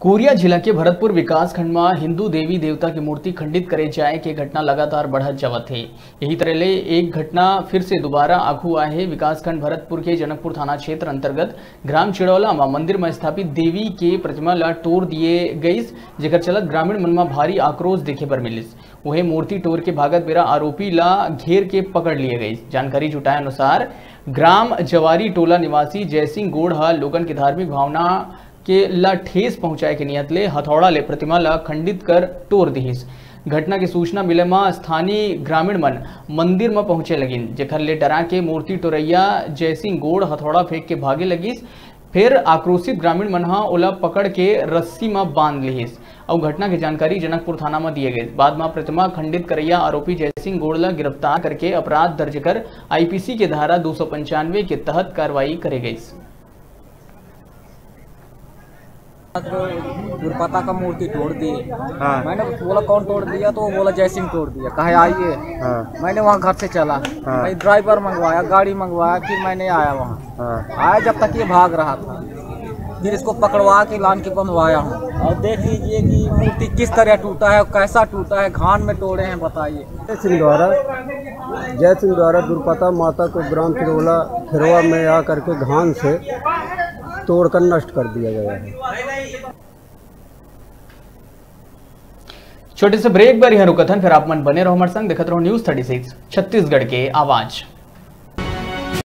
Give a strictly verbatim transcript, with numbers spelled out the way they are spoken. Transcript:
कोरिया जिला के भरतपुर विकासखंड म हिंदू देवी देवता के मूर्ति खंडित करे जाए के घटना लगातार बढ़त जावत हे। यही तरह ले एक घटना फिर से दोबारा आघू आए हे। विकासखंड भरतपुर के जनकपुर थाना क्षेत्र अंतर्गत ग्राम चिड़ौला म मंदिर म स्थापित देवी के प्रतिमा ला टोर दिए गईस, जेकर चलत ग्रामीण मन म भारी आक्रोश देखे बर मिलिस। उहे मूर्ति टोर के भागत बेरा आरोपी ला घेर के पकड़ लिए गईस। जानकारी जुटाए अनुसार, ग्राम जवारी टोला निवासी जयसिंह गोड़ ह लोगन के धार्मिक भावना के ला ठेस पहुंचाए के नियत ले हथौड़ा ले प्रतिमा ला खंडित कर टोर दिहिस। घटना के सूचना मिले म स्थानीय ग्रामीण मन मंदिर म पहुंचे लगिन, जेखर ले डरा के मूर्ति टोरैया जयसिंह गोड़ हथौड़ा फेंक के भागे लगिस। फिर आक्रोशित ग्रामीण मन ह ओला पकड़ के रस्सी म बांध लिहिस अउ घटना के जानकारी जनकपुर थाना म दिए गए। बाद म प्रतिमा खंडित करैया आरोपी जयसिंह गोड़ ला गिरफ्तार करके अपराध दर्ज कर आईपीसी के धारा दो सौ पंचानवे के तहत कार्रवाई करे गईस। दुर्पता का मूर्ति तोड़ दी। हाँ। मैंने बोला, "कौन तोड़ दिया?" तो वो बोला, "जयसिंह तोड़ दिया।" कहे, "आइए।" हाँ। मैंने वहाँ घर से चला। हाँ। मैं ड्राइवर मंगवाया, गाड़ी मंगवाया, फिर मैंने आया वहाँ। हाँ। आया जब तक ये भाग रहा था, फिर इसको पकड़वा के लान के बंधवाया हूँ। और देख लीजिए कि मूर्ति किस तरह टूटा है, कैसा टूटा है, घान में तोड़े हैं, बताइए। जय सिंह द्वारा जय सिंह द्वारा दुर्पता माता को ग्राम किरोला खिरवा में आकर के घान से तोड़कर नष्ट कर दिया गया है। छोटे से ब्रेक बर यहाँ रुकत हन, फिर आप मन बने रहो हमारे संग, देखत रहो न्यूज़ थर्टी सिक्स छत्तीसगढ़ के आवाज़।